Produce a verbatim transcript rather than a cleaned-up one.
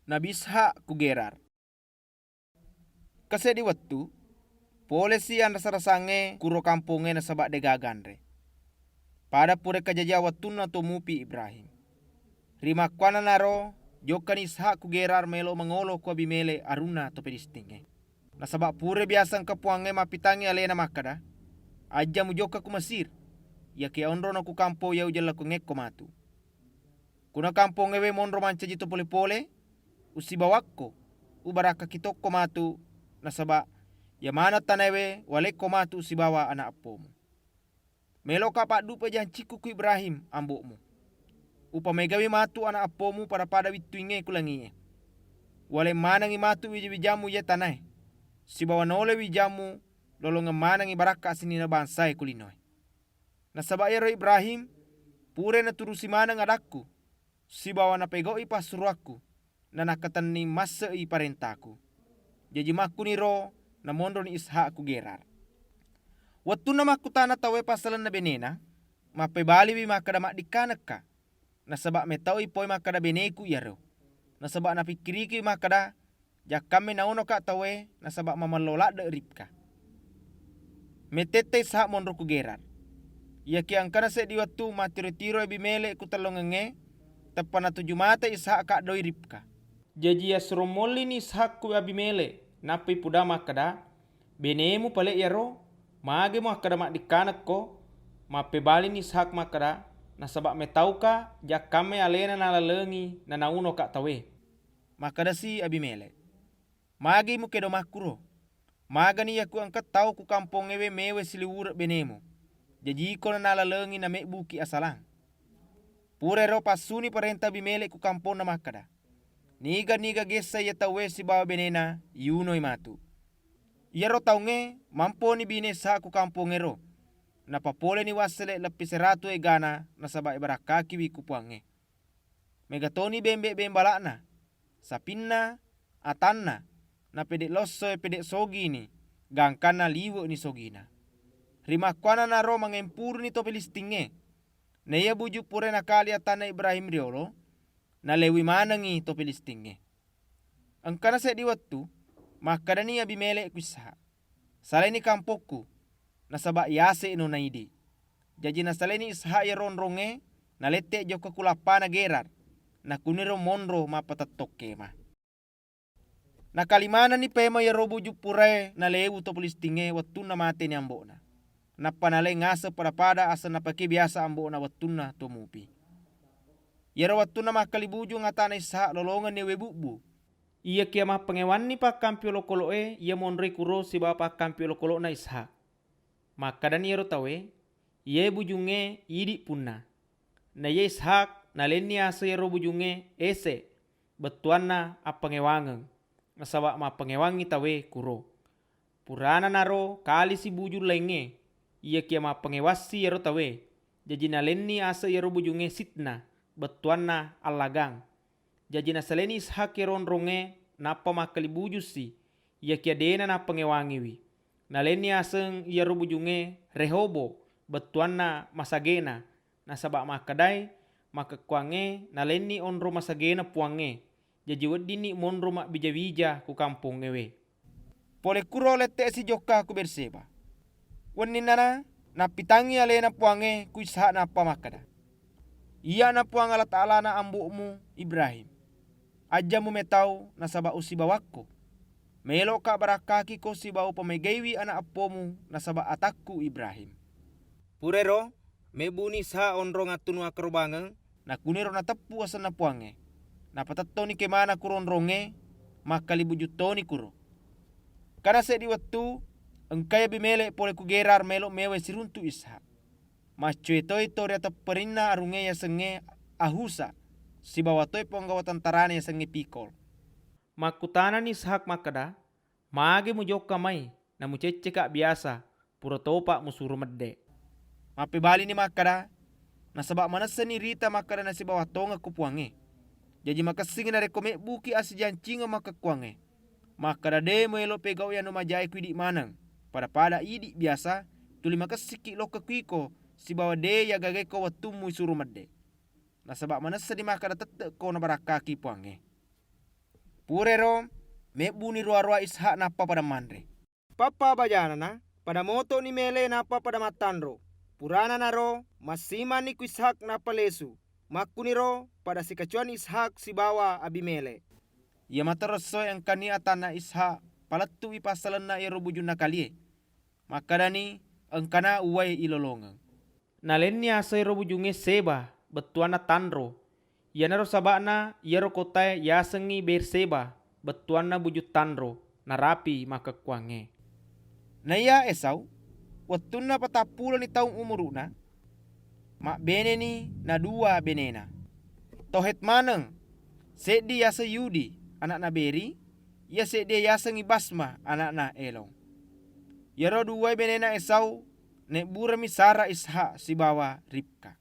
Nabi Ishak ku Gerar. Engka seddi wettu, polesi anrasa-rasangnge kuro kampongnge nasaba degaga anre. Pada pura kajajia wettunna to mupi Ibrahim. Rimakkuannanaro, jokkani Ishak ku Gerar melo mangolo ku Abimelek arunna to Filistingnge. Nasaba pura biasa engka Puangnge mappitangngi alena makkada, "Ajja mujokka ku Mesir, iyakiya onrona ku kampong iya ujellakungekko matu. Kuna kampongngewe monro mancaji to pole-pole, usibawakko, ubarakkaki tokko matu, nasaba iya maneng tanaewe walekko matu sibawa ana eppomu. Meloka paddupai jancikku ku Ibrahim, ambo'mu. Upamegawi matu ana eppomu pada-pada wittuingnge ku langi'e. Waleng manengngi matu wija-wijammu iye tanae, sibawa nolai wijammu lolongeng manengngi barakka sininna bangsae ku linoe." Nasaba iyaro Ibrahim purai naturusi maneng adakku, sibawa napegau'i passuroakku, nanakatenning masse'i parentaku. Jaji makkuniro namonroni Ishak ku Gerar. Wettunna makkutana tauwe passalenna benena, mappebaliwi makkada, "Maddikkanekka, nasaba metaui pole makkada beneku iyaro." Nasaba napikkirikiwi makkada, "Jakkamme naunoka tauwe nasaba mamello ladde Ribka." Mettetta Ishak monro ku Gerar. Iyakiya engkana seddi wettu mattiro-tiroi Abimelek ku tellongengnge, teppa natuju mate Ishak kaddoi Ribka. Jaji yassuro mollini Ishak ku Abimelek, nappai puda makkada, "Benemu pale iyaro, mage muakkada maddikkanekko?" Mappebalini Ishak makkada, "Nasaba metauka jakkamme alena nalalengi nanaunoka tauwe." Makkedasi Abimelek, "Magi mukedo makkuro? Magani yaku engka tau ku kampongngewe mewe siliwure benemu, jajiko nalalengi namebbuki asalang." Purairo passuni parenta Abimelek ku kamponna makkada, "Niga-niga gessa iya tauwe sibawa benena, yunoi matu." Iyaro taungnge mamponi bine Ishak ku kampongngero, napapoleni wassele leppi seratu egana nasaba ibarakkakiwi ku Puangnge. Mega toni bembe-bembala'na, sapinna, atanna, na pede losso e pede sogini, gangkanna liwe'ni sogina. Rimakkuannanaro mangempuruni to Filistingnge. Naiya buju pura nakali atanna Ibrahim riolo, nalewi manengngi to Filistingnge. Engkana seddi wettu, makkedani Abimelek ku Ishak, "Salaini kampokku, nasaba yase'no naidi." Jaji nasalaini Ishak iyaro onrongnge, nalette jokka ku lappana Gerar, nakuniro monro mappatettong kema. Nakali manenni paimeng iyaro buju purae nalewu to Filistingnge wettunna mateni ambo'na. Nappa naleng ngaseng pada-pada asenna pake biasa ambo'na wettunna to mupi. Iyaro wettunna makkali bujung atana Ishak lolongenni we bubbu. Iyakiya mappangewanni pakkampi olokolo'e iya monroi kuro sibawa pakkampi olokolo'na Ishak. Makkedani iyaro tauwe, "Iyae bujungnge idi punna." Naiya Ishak nalenni aseng iyaro bujungnge Esek, bettuanna appangewangeng, nasaba mappangewangngi tauwe kuro. Purana naro kalisi bujung laingnge, iyakiya mappangewassi iyaro tauwe, jaji nalenni aseng iyaro bujungnge Sitna, bettuanna allagang. Jaji nasaleni Ishak iyaro onrongnge nappa makkali bujussi, iyakiya de'na nappangewangiwi. Nalenni aseng iyaro bujungnge Rehobo, bettuanna masagena, nasaba makkedai, "Makkekkuangnge nalenni onrong masagena Puangnge, jaji weddinni monro mabbija-bija ku kampongngewe." Pole kuro lette'si jokka ku Berseba. Wenninnana nappitangngi alena Puangnge ku Ishak nappa makkeda, "Iyana Puang Allataalana ambo'mu Ibrahim, ajja mumetau nasaba usibawakko. Melo'ka barakkakiko sibawa upamegaiwi ana eppomu nasaba atakku Ibrahim." Purairo, mebbuni Ishak onrong attunu akkarobangeng, nakuniro nateppu asenna Puangnge. Napatettoni kemana kuro onrongnge, makkali buju toni kuro. Engkana seddi wettu, engkai Abimelek pole ku Gerar melo mewai siruntu Ishak. Maccue toi to ri atepperinna arungnge yasengnge Ahusa, sibawa toi ponggawa tentarana yasengnge Pikol. Makkutanani Ishak makkeda, "Mage mujokka mai, namucecceka biasa, pura topa musuro medde?" Mappebalini makkeda, "Nasaba manessani rita makkeda nasibawa tongekko Puangnge. Jaji makessingngi narekko mebbuki assijancingeng makkekkuangnge, makkeda de muelo pegau'i anu majae ku idi maneng, pada-pada idi biasa, tuli makessikki lokka ku iko, sibawa de yagagaiko wettummu isuro medde. Nasaba manessani makkeda tette'ko nabarakkaki Puangnge." Purairo, mebbuni roa-roa Ishak nappa pada manre. Pappa bajanana, pada moto'ni mele nappa pada mattanro. Purana naro, massimanni ku Ishak nappa lesu. Makkuniro pada sikacuanni Ishak sibawa Abimelekh. Iya mato essoe engkani atanna Ishak palettu'i passalenna iyaro bujunna kalie. Makkedani, engkana uwai ilolongeng. Nalenni yaseng ero bujungnge Seba, bettuanna tanro. Iyanaro saba'na iyaro kotae yasengngi Berseba, bettuanna bujung tanro, narapi makkekkuangnge. Naiya Esau, wettunna patappuloni taung umuru'na, mabbeneni nadua benena. Tau Het maneng, seddi yaseng Yudi, ana'na Beri, iya seddi yasengngi Basma, ana'na Elon. Iyaro duwae benena Esau, nebburemi Sara Ishak sibawa Ribka.